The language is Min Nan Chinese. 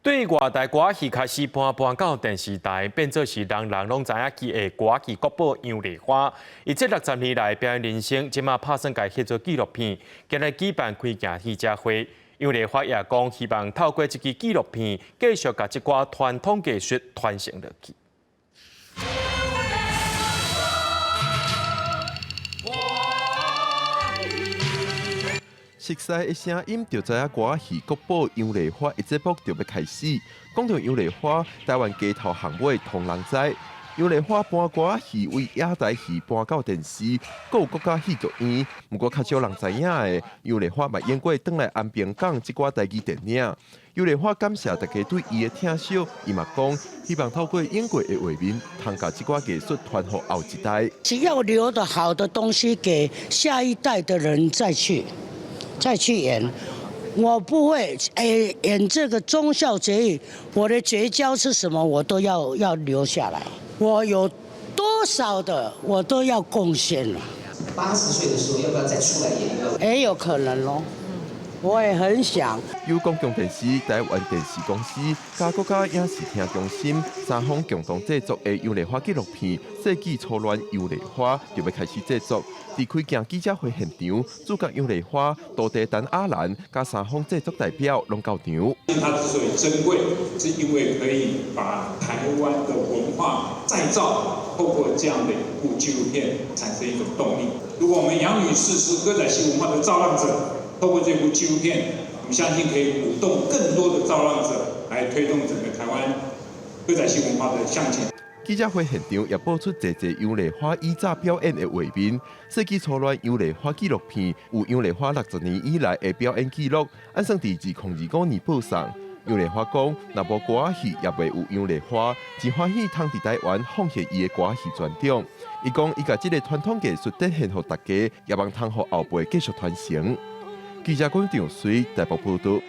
對外台歌仔戲開始搬搬到電視台，變做是人人攏知影伊的歌仔戲國寶楊麗花。伊這60年來表演人生，這馬拍算共翕做紀錄片，今日舉辦開鏡記者會。楊麗花也講，希望透過這支紀錄片，繼續共這寡傳統藝術傳承落去。熟悉的聲音就知影歌仔戲國寶楊麗花的節目就欲開始。講著楊麗花，台灣街頭巷尾通人知。楊麗花搬歌仔戲為野台戲搬到電視，閣有國家戲劇院。毋過較少人知影的，楊麗花嘛演過轉來安平港這寡台語電影。楊麗花感謝大家對伊的疼惜，伊嘛講希望透過演過的畫面，通共這寡藝術傳予後一代。只要留的好的東西給下一代的人再去演，我不會演這個忠孝節義，我的絕招是什麼，我都要留下來。我有多少的，我都要貢獻了。80歲的時候，要不要再出來演一個？也有可能咯，我也很想。由公共電視、台灣電視公司、佮國家影視聽中心三方共同製作的楊麗花紀錄片《世紀初戀楊麗花》就欲開始製作。佇開鏡記者會現場，主角楊麗花、徒弟陳亞蘭佮三方製作代表攏到場。它之所以珍貴，是因為可以把台灣的文化再造，透過這樣的一部紀錄片產生一種動力。如果我們楊女士是歌仔戲文化的造浪者，透過這部紀錄片，我們相信可以鼓動更多的造浪者來推動整個台灣歌仔戲文化的向前。記者會現場也播出濟濟楊麗花以早表演的畫面。世紀初戀楊麗花紀錄片有楊麗花60年以來的表演記錄，按算佇2025年播送。楊麗花講，若無歌仔戲，也袂有楊麗花，真歡喜通佇台灣奉獻伊的歌仔戲專長。伊講，伊共這個傳統藝術展現予大家，也望通予後輩繼續傳承。記者郭長水台北報導。